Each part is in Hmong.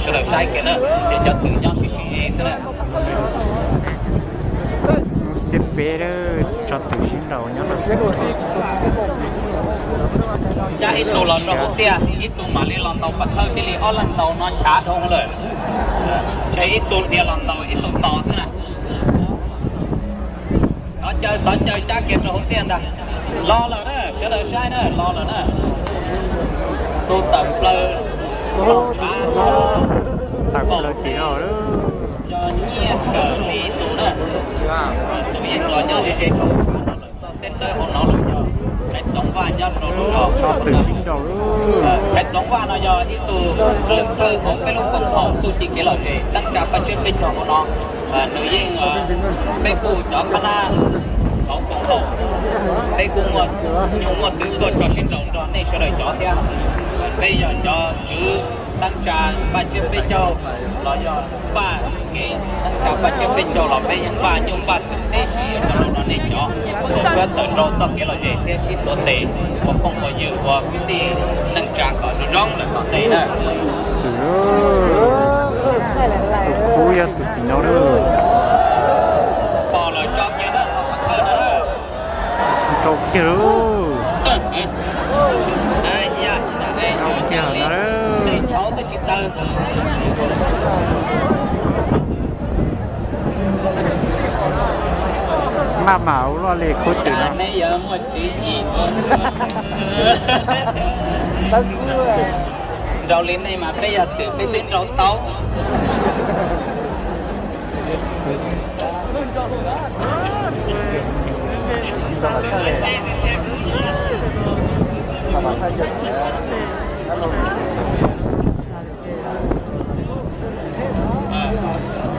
Sawv daws saib kiag na, ces cov twm nyob sib sib ze xwb na. Xiab peb, tso twm sib nraus nyob rau xwb. Cab ib tug los rau hauv tiag, ib tug mam li los ntaus pov thawj, thiaj li ob leeg ntaus no nchav dhau lawm. Ces ib tug dhia los ntaus ib tug tos xwb na. Thov caw, thov caw cab kiag rau hauv tiag ntag. Los lawm na, sawv daws saib na, los lawm na. Tus tawm plaws, tawm plaws ces yog Nyiaj Kawm Lis tus na. Tus yeej los nyob ze ze rau txoj xeb tawb hauv no los yog Phaiv Txoov Vaj nyob rau lub zos. Phaiv Txoov Vaj no yog ib tug leej thawj hauv peb lub koom haum txuj ci kev lom zem neej tsa paj tsiab peb caug hauv no. Nws yeej, peb kuj cov qhab nab hauv koom haum, peb kuj muaj nyuj muaj twm tuaj tso sib nraus nrog nej sawv daws cov thiab. Peb yog cov tswv neej tsa paj tsiab peb caug los yog npaj kev neej tsa paj tsiab peb caug los peb yeej npaj nyuj npaj twm teb siv rau no nej cov, uas txawm nrau txoj kev lom zem thiab sib tuav tes ua phooj ua ywg ua kwv tij neej tsa kom zoo zoo lawm tom ntej na. Tus khub yog tus tim no lawm. Pom lawm tso kiag na, pom thawj no. Rau kiag lauj. Rau kiag no. Tsis tau. Maj mam ua luaj li khub twm no. Neb yuav muaj tswv yim nraus li nej mas peb yog twm peb twb nraus tau.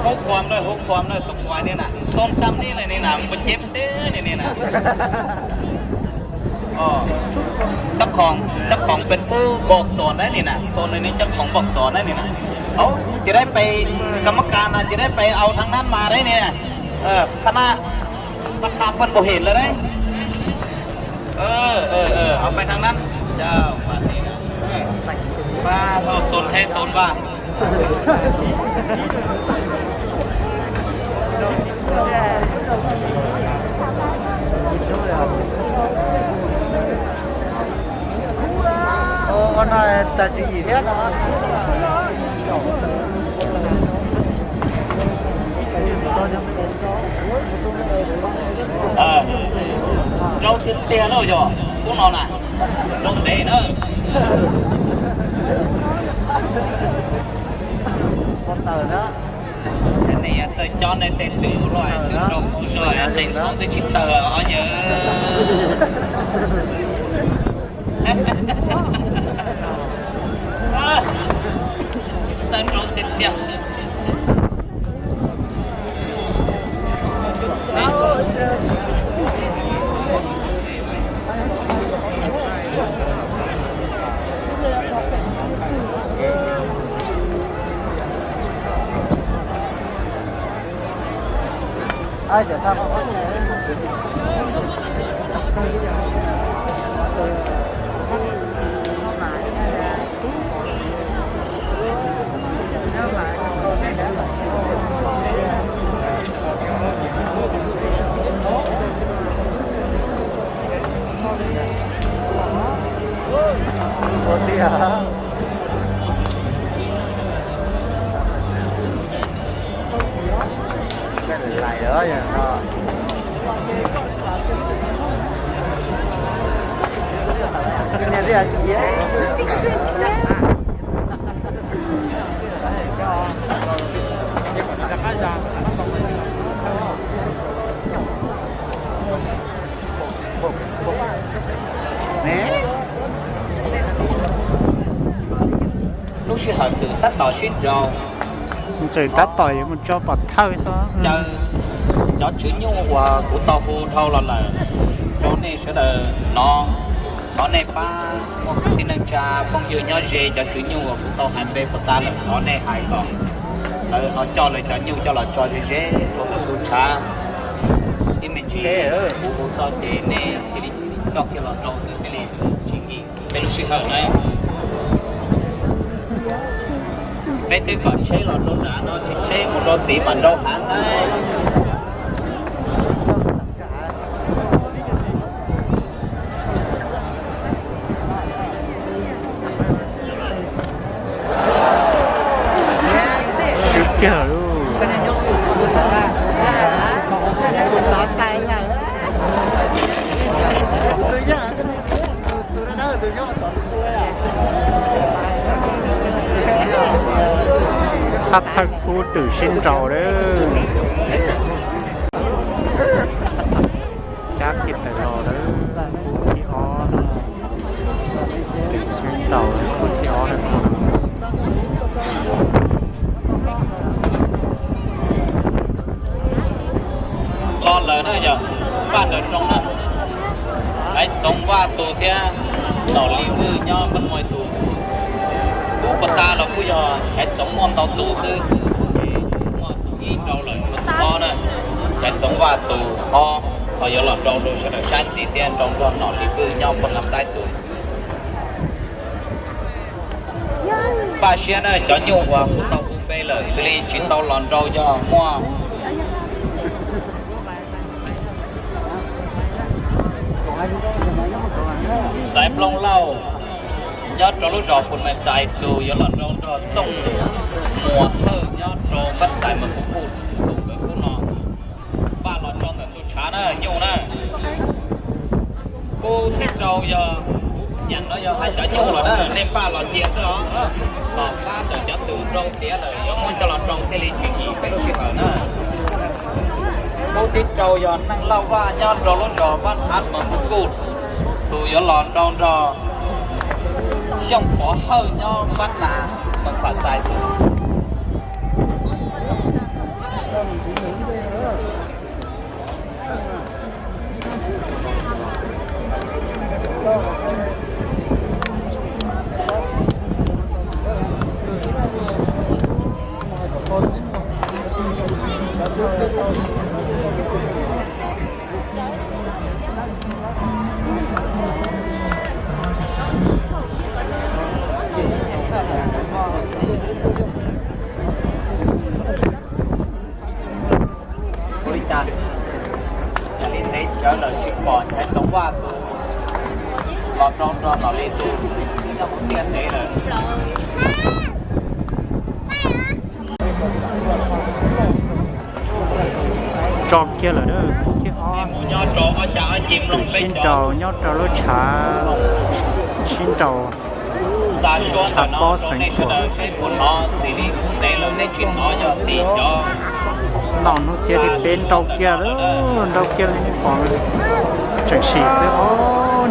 Hub khuam lawm, hub khuam lawm, tus khuam ni na, xoo xam ni lawm ni na, mus cev teb ni ni na. Tab khoom, tab khoom peb pub npog xos dab ni na, xos ni ni tab khoom npog xos dab ni na. Ov, ces dab peb, kam mab kas na ces dab peb au thaj nab mas dab ni na. Thaj nab, thaj nab peb npog hem lawm dab. Au peb thaj nab, pab xos teb xos vaj. Ov, no tas tswv yim thiab no. Zoo tiag tiag na yog, ub no na, zoo ntev na. Nej yuav txawj cob nej tej twm ua luaj, twm rau qhov zog tej ntxhoo twb tsis tawg os yawg. Txawj nrau tiag tiag. Ua tiag. Lub sij hawm twm tab tom sib nraus, twm tab tom yuav mus tso pov thawj xwb. Cov tswv nyuj uas kuv tau hu dhau los lawm rau nej sawv daws no, thov nej pab muaj kwv tij neej tsa phooj ywg nyob ze cov tswv nyuj uas kuv tau hais npe puas tas lawm, thov nej hais kom lawv ho coj lawv cov nyuj coj los tso ze ze rau ntawm tus tshav. Ib me ntsis kuv hu txog ces nej cia li coj kiag los rau xwb thiaj li tsis nkim peb lub sij hawm na. Peb twb kom tsheb los rau nram no, tsis tsheb mus rau tid mas nrau heev na. Swb kiag lawm. Thaj thawj khub twm sib nraus lawm. Cab kiag tawm los lawm, khub thib ob, twm sib nraus khub thib ob na. Los lawm na yog Vaj Ntawv Roo na, Chaiv Txoov Vaj tus thiab Nom Lis Vwj nyob Npab Muas tus. Kub pas tas los kuj yog Chaiv Txoov muaj ntau tus xwb, muaj tus ib nrau lawm tshuav tus ob na. Chaiv Txoov Vaj tus ob ho yuav los nrau rau sawv daws saib txiv thiab nrau nrog Nom Lis Vwj nyob Npab Nab Taib tus. Npaj siab na, cov nyuj uas kuv tau hu npe lawm xws li tsis tau los nrau yog muaj Xaiv Nplooj Lauj nyob rau lub zos Pus Mas Xais tus yuav los nrau nrog Txooj Muas Hawj nyob rau Npab Xais Mas Kuv Kuj tus nkawd khub no. Npaj los nrau ntawm tus tshav na, nyuj na. Khub thib rau yog, kuv nyeem no yog hais cov nyuj los na, nej npaj los cia xwb os. Los pab ntawm cov tus nrau tiav lawm yuav muab coj los nrau thiaj li tsis yim peb lub sij hawm na. Khub thib rau yog Neej Lauj Vaj nyob rau lub zos Npab Nab Mas Kuv Kuj tus yuav los nrau nrog Xyooj Pov Hawj nyob Npab Nas Mas Pam Xais tus. Ua li cas, yog li teb tsawv lawm tsis pom Chaiv Txoov Vaj tus los rau nrog Nom Lis tus, nyob hauv tiaj ntev lawm. Tso kiag lawm, khub thib ob, twm sib nraus nyob rau lub tshav, sib nraus tshav pob xeev Khuam. Noj hnub xiab thib peb nrau kiag lawm, nrau kiag li nej pom, tseem sim xwb,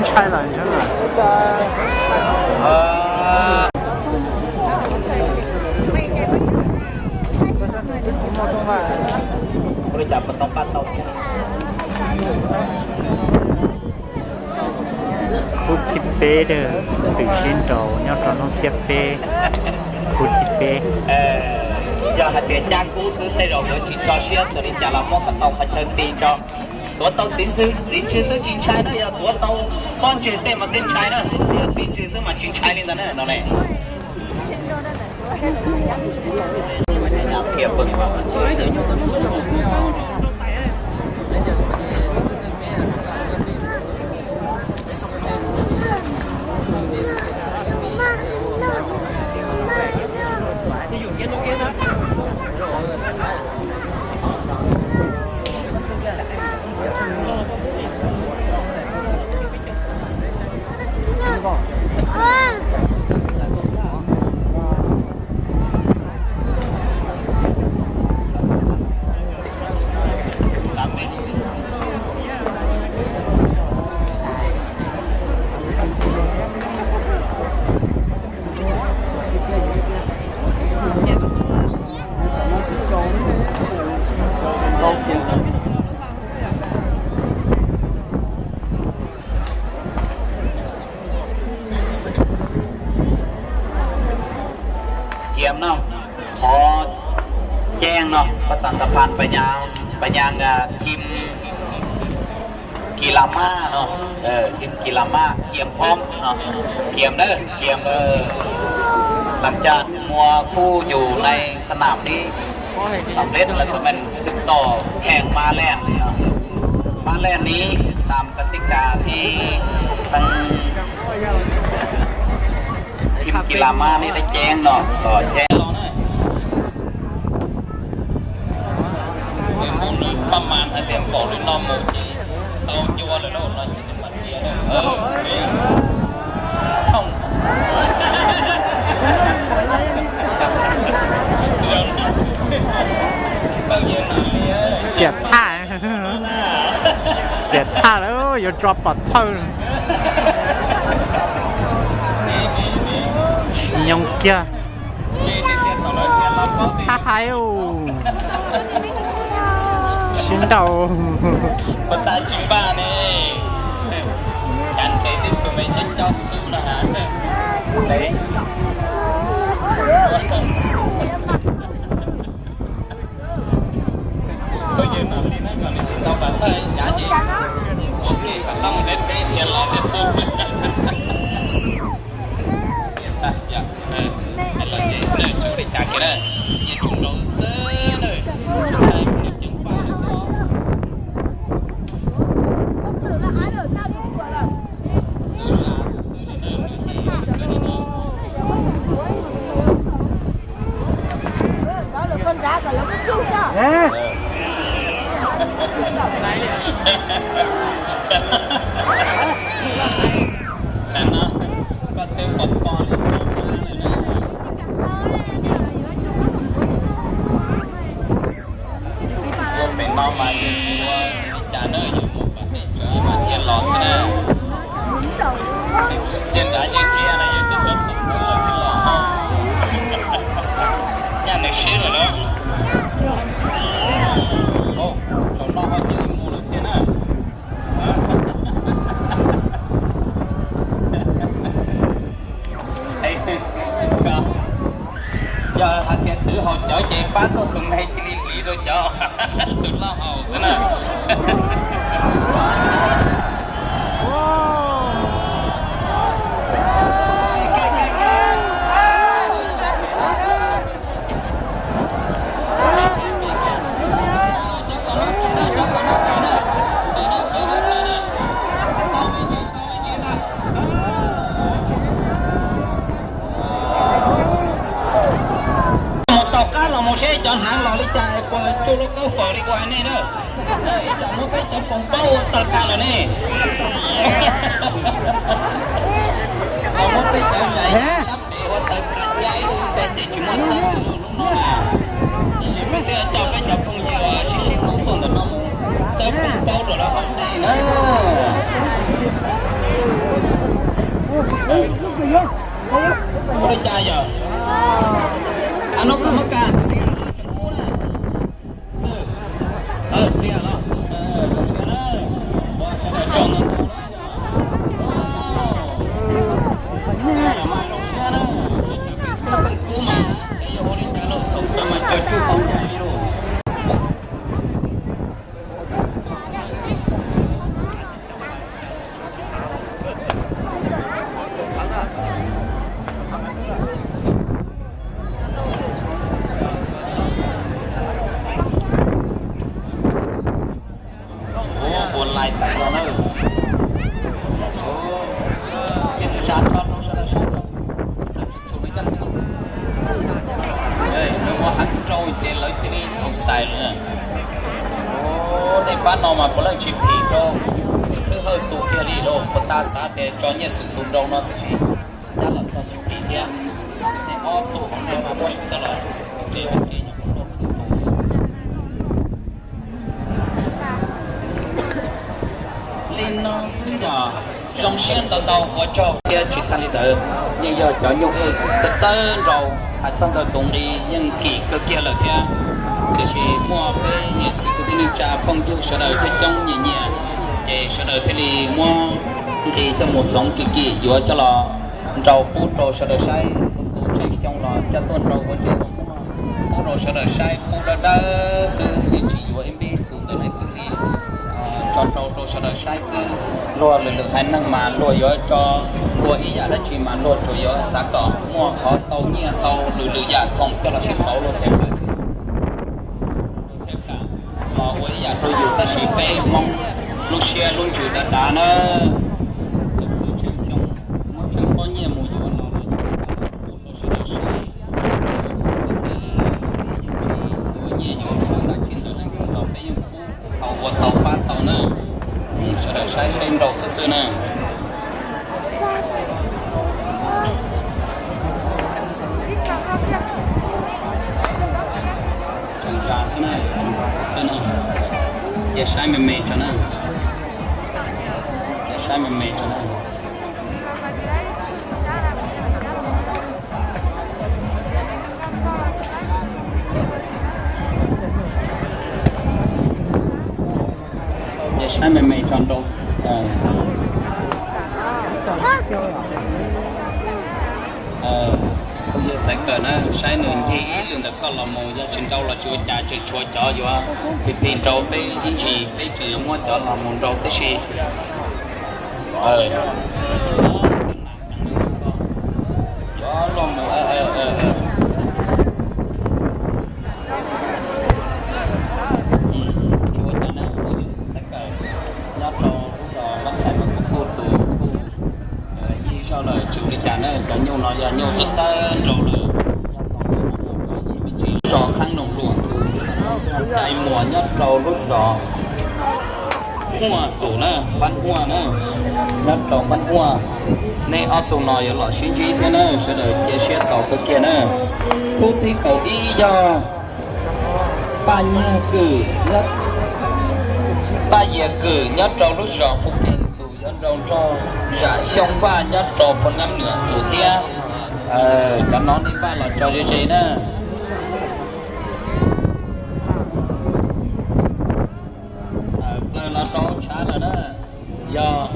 ntshai lawm ntshai lawm. Khub thib peb, twm sib nraus nyob rau hnub xiab peb, khub thib peb. Yog hais tias cab kub xwb tej zaum yuav tsis tso siab, txawm li cas los muab kom tau qhov chaw ti tso. Tuav tau txiv ntswg, txiv ntswg xwb tsis ntshai na, yog tuav tau pob ntseg tej mas thiaj ntshai na, yog txiv ntswg xwb mas tsis ntshai li ntawd na no ne. Kiam no, qhov ceeb no, pab xas xas phas pab nyas, pab nyas thim kis las maj no, thim kis las maj, kiam phob no, kiam na, kiam na. หลังจากมัวคู่อยู่ในสนามนี้สำเร็จแล้วก็แม่นสืบต่อแข่งม้าแล่นม้าแล่นนี้ตามกติกาที่ทางทีมกีฬาม้านี่ได้แจ้งเนาะก็แจ้ง Mus nws maj mam hais tias npaum li no mus ces tau ncua lawm lauj no ces nws mam tias, xiam thaj, xiam thaj lawm yuav tso pov thawj. Tsis nyoog kiag. Hab hais, sib nrau. Ua pem no mas yus ua li cas na, yus mus pas pem tsev mas thiaj los xwb na. Ces nrad yeej tsis yog na, yus twb tuaj pem no los tsis los ho. Nyaj nws siab lawm na. Zaum no ho cia li mus lawm tiag na. Yog hais tias twv haus cawv ces pab tuaj tus me cia li hliv rau cov tus loj haus xwb na. Mus tom qab los mus seb cov hneev los li cas, puas tsuj lub kawb fawm li kuv hais nej na. Ib tsam muab peb cov poos paub ua taw tas lawm ne. Ho muab peb cov zais sab pem ua taw tas, ces tsis muaj txawb li lub no na. Tab sis peb twb coj peb cov phooj ywg sib sib hlub tuaj ntawm no mus txawb poos paub rau lawv haus dej na. Ua li cas yom? Hnub kawg muab kas txias los tseem kub na. Txias los zoo siab na. Ua sawv daws tsom ntau ntau na. Txias los mas zoo siab na. Tseem cov kub mas tseem yuav ua li cas los thaum kawg mas cov tsuj tau ncaim li lauj. Ua lais tag los na. Ces nws sab tso rau sawv daws saib rau. Tsum nws coj twg. Nws ua heev rau ces lawv cia li xoom xais lawm. Ua tej pab no mas puav leej tsis phim rau Khwb Hawj tus kiag li lauj. Puag ta xav tias tso Nyiaj Xwm tus nrau no tiam sis cab los txog tsis phim thiab. Ces ob tug hauv no mas muab coj los ua ke nyuam qhuav luaj khwb tus xwb. Li no xwb yog zoo siab ntau ntau ua tsaug thiab tsis tag li ntawd yeej yog cov nyuj txawj txawj nrau hais txog ntawm tus nqi yeej kim kawg kiag lawm thiab. Tiam sis muaj peb niam txiv kwv tij neej tsa phooj ywg sawv daws coob coob nyias nyias, ces sawv daws thiaj li muab nqi coj mus xoov kim kim yuav coj los nrau pub rau sawv daws saib. Tus tseem xyoo los coj tuaj nrau ua ntej ua muag pub rau sawv daws saib pub dawb dawb xwb, yeej tsis yuav ib npib xus ntawm leej twg li. tso rau rau sawv daws saib xwb. Luag lwm lwm haiv neeg mas luag yuav tso ua ib yam dab tsi mas luag tsuas yuav xav kom muaj qhov tau nyiaj tau lwm lwm yam khoom coj los sib pauv luag thiab. Thiab kam los ua ib yam rau yus, tab sis peb Hmoob lub siab lub ntsws dav dav na. Tus khwv tsheej xyoo muab tsheej pob nyiaj mus yuav los los yuav tau rau sawv daws saib. Xwb xwb, yuav nyiaj yuav tau dab tsi ntawd leej twg los peb yeej pub tau ua tau pab tau na. Sawv daws saib seb nrau xwb xwb na. Tseem nra xwb na, tseem nra xwb xwb na. Cia saib me me tso na. Cia saib me me tso na. Cia saib me me tso nrau. Kuv yog xaiv kawm na, saib nws ncig ib lwm ntawm koj los mus, yog tsis nrau los tsis ua cas, tseem tshuav cov yuav tig tig nrau peb ib ntsis, peb tseem yuav muab cov los mus nrau tib si. Tsis ua cas na, xaiv kawm nyob rau lub zos Lab Xais mas kuj kuj tus kuj yig zog lawm, tsis ua li cas na. Cov nyuj no yog nyuj txawj txawj nrau lawm. Zos Qhaab Noom Luam, cais muas nyob rau lub zos Huaj tus na, Npab Huaj na, nyob rau Npab Huaj. Nej ob tug no yuav los sib ntsib thiab na, sawv daws cia siab tau kawg kiag na. Khub thib kaum ib yog Paj Nyiag Kwm, Paj Yias Kwm nyob rau lub zos Phuj Kees tus yuav nrau nrog Zam Xyooj Vaj nyob rau Phoos Nyab Nwm tus thiab. Cov no nej npaj los tso ze ze na. Plaws los rau tshav lawm na, yog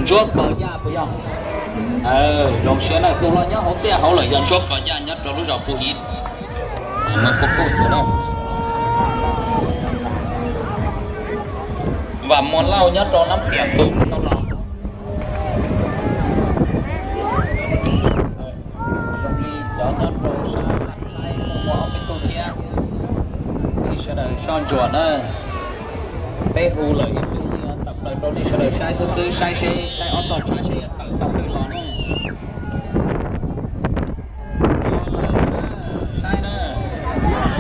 Ntsuab Kos Yaj puas yog? Zoo siab na, tus los nyob hauv tiaj hauv lawm yog Ntsuab Kos Yaj nyob rau lub zos Phuj Hiv. Kuj kuj xwb na. Vam Muas Lauj nyob rau Nab Xiam tus tau los. Zoo li cov nyob rau sab Laj Thaib muaj ob peb tug thiab. Sawv daws soj ntsuam na. Peb hu lawm ib tug tawm plaws rau nej sawv daws saib xwb xwb, saib seb saib ob tog tshav seb yuav tawm tau pem los ne. Saib na,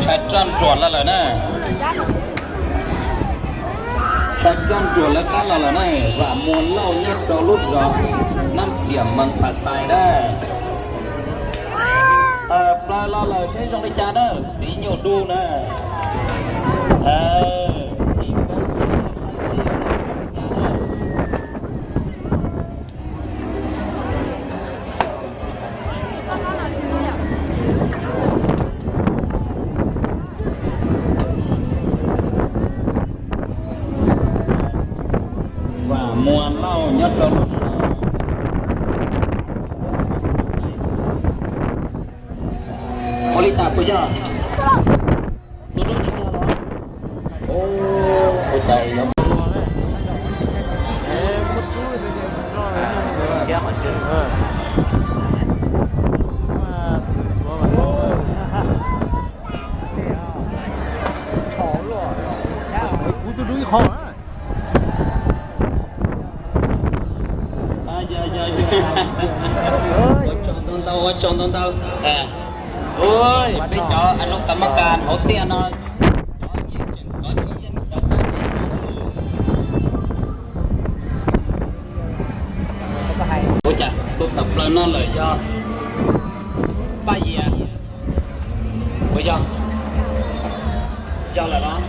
saib roj nruas lawm lawm na. Saib roj nruas lawv qab los lawm na. Vam Muas Lauj nyob rau lub zos Nab Xiam Mees Phas Xais na. Tawm plaws los lawm seb zoo li cas na, txiv nyuj du na. Vam Muas Lauj nyob rau lub zos, ua li cas puas yog? Tus dub tsis yog los? Ua cas yog? Kuv tus dub ib qho. Ua tsaug ntau ntau, ua tsaug ntau ntau. Peb cov a lub ka mab ka hauv tiaj no, cov yeej tseem kov tsis yeej cov txaj yeej. Ua cas tus tawm plaws no lawm yog Paj Yias? Puas yog? Yog lawm los?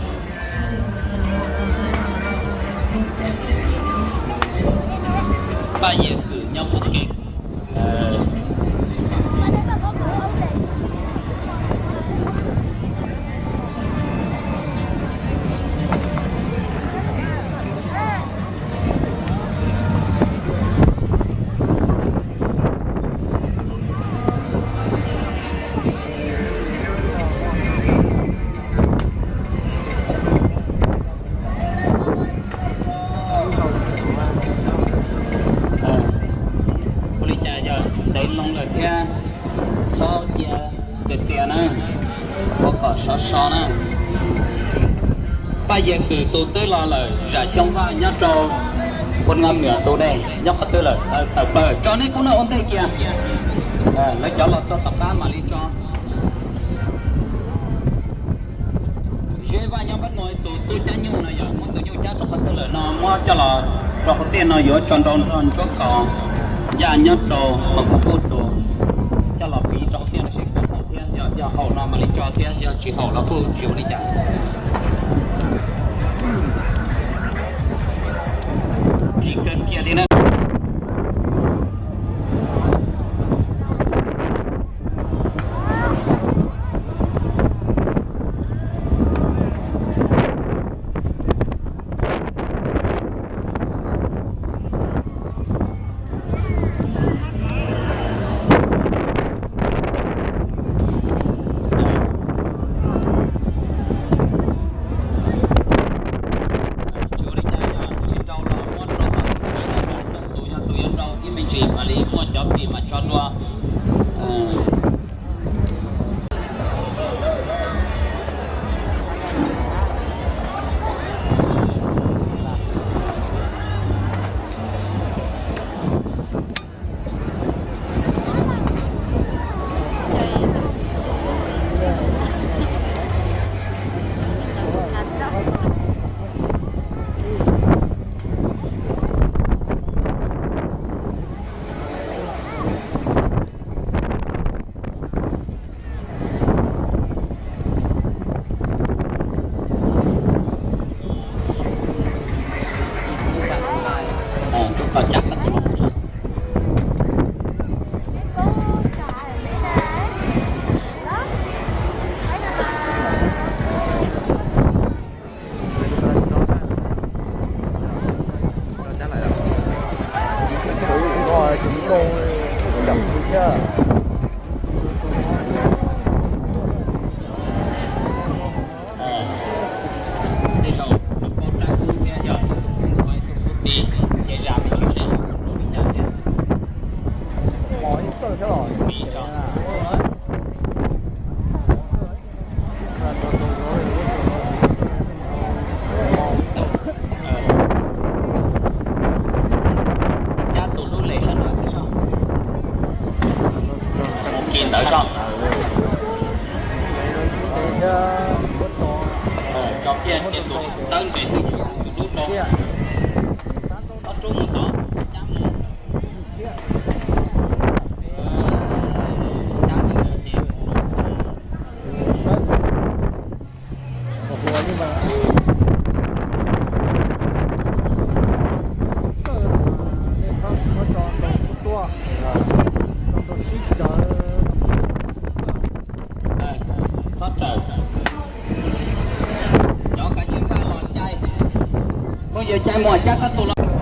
Paj Yias Kwm nyob Phuj Kees. Xias na, ua kom sov so na. Paj Yia Kws tus twb los lawm, Zam Xyoo Vaj nyob rau Phoo Nga Mwiam tus ne, nyob qhov twg lawm, tawm plaws tso nej kuj noj ua ntej kiag. Lawv cov los txog tom qab mam li tso. Zeb Vaj nyob Npab Nuj tus tub cab nyuj no yog muab tus nyuj cab rau qhov twg lawm no muab coj los rau qhov tiaj no yuav tso nrau ntsuab kos ncaj nyob rau hauv kuj tus coj los piv rau qhov tiaj no seb puas haum thiab, yog haum no mam li tso thiab, yog tsis haum los kuj tsis ua li cas. Phim kawg kiag li na. Tsis ua li cas, yog tsis nrau los muab rau tom tus tsheb no, Zam Xyoo tus yog tus yuav nrau ib me ntsis mam li muaj cov phim mas tso dua. Tej zaum lub paub dab kub thiab yog tus kub tus kub tib ces zam me ntsis seb zoo li cas thiab. Mos ib txawj thiab los piv tso. Cab tus lub les sab nraud thiab soj, mus kis ntawd soj. Tso kiag ces tus dawb ntes twb tus lub rau. Txhob rub mus tod, cab mus. Cab mus ces mus rau xwb. Txhob raws. Cov kav tsij npaj los cai. Koj yuav cai mus cab koj tus los.